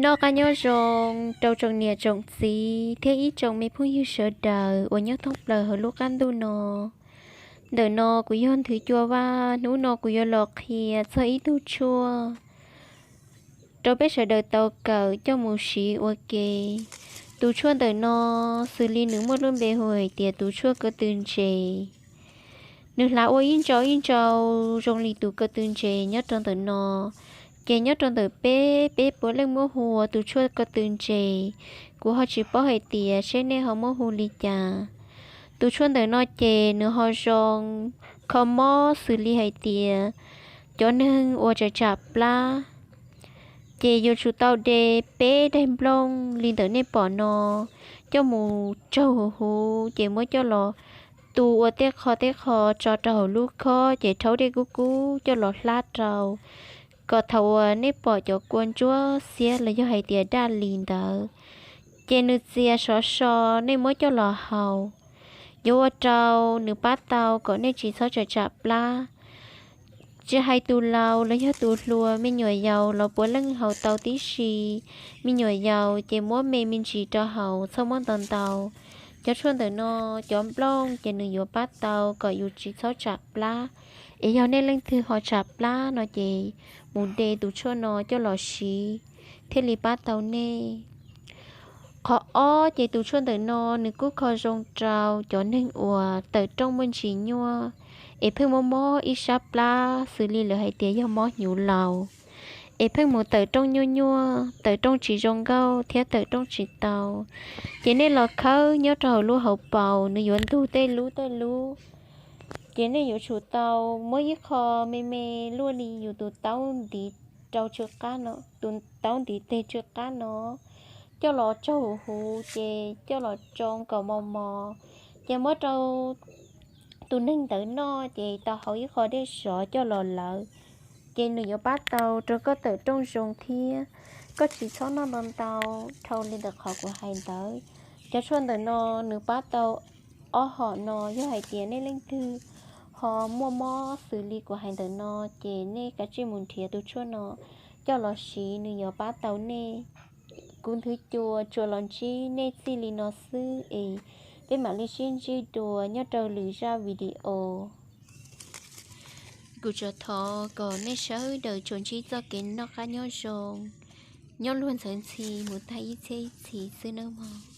Noj qab nyob zoo rau tsoom niam tsoom txiv thiab ib tsoom me phooj ywg sawv daws uas nyob thoob plaws hauv lub qab ntuj no. Ntawm no kuv yog Nthwv Cua Vaj, hnub no kuv yuav los qhia txog ib tug tshuaj rau peb sawv daws tau kawm coj mus siv ua ke. Tus tshuaj ntawm no xws li nws muaj lub npe hu hais tias tus tshuaj ko tw ntses. Nws hlav ua ib ntsau ib ntsau zoo li tus ko tw ntses nyob rau ntawm no. Ces nyob rau ntawm peb, peb puav leej muab hu ua tus tshuaj ko tw ntses. Kuv ho tsis paub hais tias seb nej ho muab hu li cas. Tus tshuaj ntawm no ces nws ho zoo kho mob xws li hais tias cov neeg uas tsam tsam plab, ces yuav tsum tau de peb daim nplooj li ntawm nej pom no coj mus tsaug huv huv, ces muab coj los tu ua tej qho tej qho tso rau hauv lub khob, ces rhaub dej kub kub coj los hlab rau, kom thaum uas nej pom cov kua ntsuab xiab los yog hais tias daj li ntawd, ces nws txias sov so, nej muab coj los haus, yuav ua rau nws pab tau kom nej tsis txhob tsam tsam plab. Tsis hais tus laus los yog tus hluas, me nyuam yaus los puav leej haus tau tib si. Me nyuam yaus ces muab me me ntsis rau haus, txhob muab ntau ntau. Cov tshuaj ntawm no, cov nplooj ces nws yuav pab tau kom yus tsis txhob tsam plab. Es yog nej leej twg ho tsam plab no ces mus de tus tshuaj no coj los siv thiaj li pab tau nej. Qhov ob ces tus tshuaj ntawm no nws kuj kho zoo rau cov neeg uas tawm rooj muaj ntsis nyuaj, es pheej mob mob ib sab plab xws li lawv hais tias yog mob hnyuv laus, es pheej mus tawm rooj nyuaj nyuaj, tawm rooj tsis zoo nkauj thiab tawm rooj tsis tau. Ces nej los khawb nyob rau hauv lub hauv paus, nws yuav ntug tej lub tej lub. Ces nej yuav tsum tau muab ib qho me me luaj li yus tus taub ntiv rau tsw qab no, tus taub ntiv teg tsw qab no, coj los tsaug huv huv, ces coj los tsoo kom mos mos, ces muab rau tus neeg ntawd noj, ces tau haus ib qho dej sov coj los lawv, ces nws yuav pab tau rau koj tawm rooj zoo thiab koj tsis txhob noj ntau ntau dhau li ntawm qhov kuv hais ntawd. Cov tshuaj ntawm no nws pab tau ob hom no. Yog hais tias nej leej twg ho muaj mob xws li kuv hais ntawm no, ces nej kav tsij mus nrhiav tus tshuaj no coj los siv, nws yuav pab tau nej. Kuv Nthwv Cua tsuas los ntsib nej txij li no xwb es peb mam li sib ntsib dua nyob rau lwm zaj video. Kuv tsuas thov kom nej sawv daws tsuas ntsib txoj kev noj qab nyob zoo, nyob luag ntxhawv ntxhi mus tag ib txhiab ib txhis xwb nawb mog.